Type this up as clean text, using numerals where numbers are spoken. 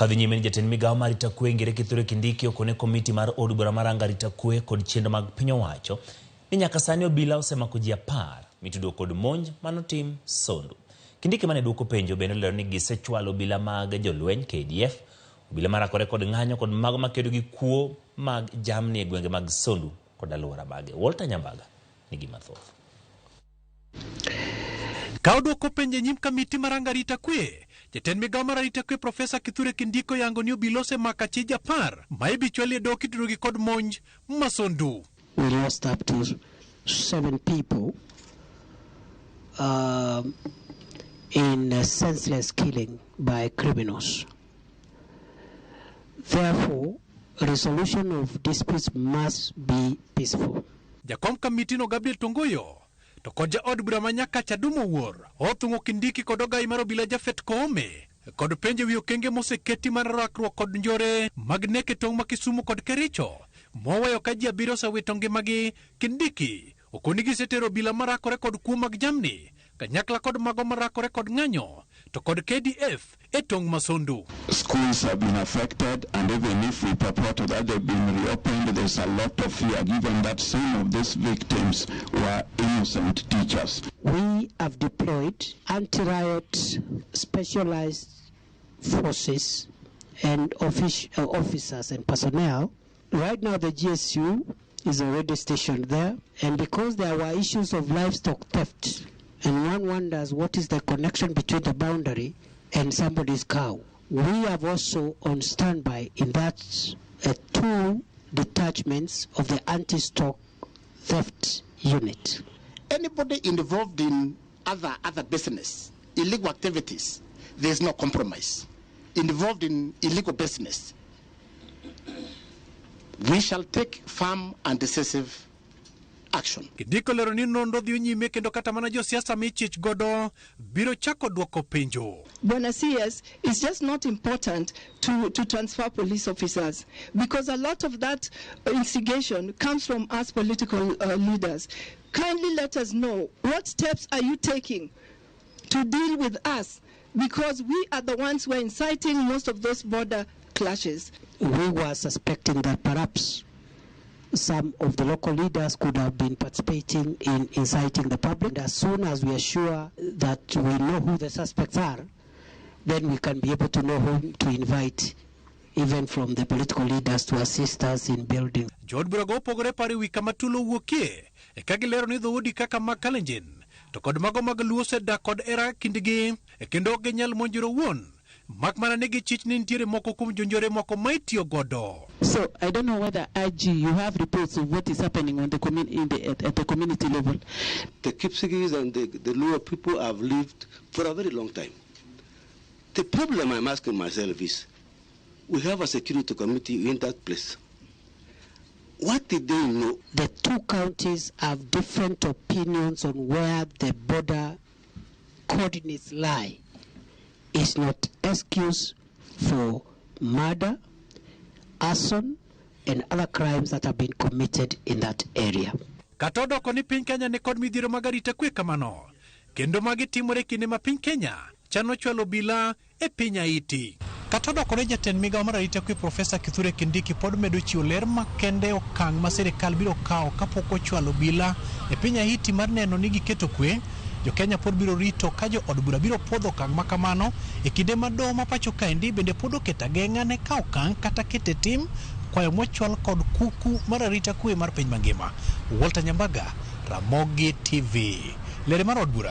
Kadhi nyime ni jatend migawo mar arita kwe Ngire Kithure Kindiki okone komiti mar od bura mar rango arita kwe kod chenro mag piny owacho ni nyaka sani obila osemako ji 10 mitudo kod monj manotim Sondu. Kindiki mane duoko penjo bende olero ni gisechwalo obila mag jolweny KDF, obila marakore kod ng'anyo kod mago makedo gi kuo mag jamni e gwenge mag Sondu kod alwora mage. Walter Nyambaga nigi mathoth. Ka odwoko penjo e nyim kamiti mar rango arita kwe, jatend migawo mar arita kwe Profesa Kithure Kindiki oyango ni obila osemako achije 10 ma ibichwali e doho kitudogi kod monj ma Sondu. We lost up to 7 people in a senseless killing by criminals. Therefore, resolution of disputes must be peaceful. Jakom kamitino Gabriel Tongoyo to kod jaod bura ma Nyakacha Adumo Wuor othung'o Kindiki kod ogai mar obila Japhet Koome kod penjo ewi okenge moseketi mar rakruok kod njore mag nek e tong' ma Kisumu kod Kericho moweyo ka ji 7 osewito ngimagi. Kindiki okoni gisetero obila marakore kod kuo mag jamni kanyakla kod mago marakore kod ng'anyo to kod KDF e tong' ma Sondu. Schools have been affected, and even if we purport that they've been reopened, there's a lot of fear given that some of these victims were innocent teachers. We have deployed anti-riot specialized forces and officers and personnel. Right now the GSU is already stationed there, and because there were issues of livestock theft, and one wonders what is the connection between the boundary and somebody's cow. We have also on standby in that 2 detachments of the anti-stock theft unit. Anybody involved in other business, illegal activities, there is no compromise. Involved in illegal business, we shall take firm and decisive action. Kindiki olero ni nonro dhi nyime kendo kata mana josiasa michich godo biro chako duoko penjo. Bwana CS, it's just not important to transfer police officers because a lot of that instigation comes from us political leaders. Kindly let us know what steps are you taking to deal with us, because we are the ones who are inciting most of those border clashes. We were suspecting that perhaps some of the local leaders could have been participating in inciting the public. And as soon as we are sure that we know who the suspects are, then we can be able to know whom to invite, even from the political leaders, to assist us in building. Jood bura go opogore paro ewi kama tulo wuokie, e ka gilero ni dhoudi kaka mag Kalenjin to kod mago mag Luo osedak kod hera kindgi, e kendo ok ginyal monjore owuon, mak mana ni gichich ni nitiere moko kuom jonjore moko ma itiyo godo. So I don't know whether IG, you have reports of what is happening on the in the, at the community level. The Kipsigis and the Luo people have lived for a very long time. The problem I'm asking myself is, we have a security committee in that place. What did they know? The 2 counties have different opinions on where the border coordinates lie. It's not excuse for murder, arson, and other crimes that have been committed in that area. Kata odoko ni piny Kenya ni kod midhiero mag arita kwe kamano, kendo magi timore kinde ma piny Kenya chano chwalo obila e piny Haiti. Kata odoko ni jatend migawo mar arita kwe Profesa Kithure Kindiki pod medo chiwo ler makende okang' ma sirikal biro kawo kapok ochwalo obila e piny Haiti mar neno ni giketo kwe, jo Kenya pod biro rito ka jo od bura biro puodho okang' ma kamano e kinde ma doho ma pacho kaendi bende pod oketo ageng'a ne kawo okang' kata keto e tim kwayo mochwal kod kuku mar arita kwe mar piny mangima. Walter Nyambaga, Ramogi TV. Lere mar od bura.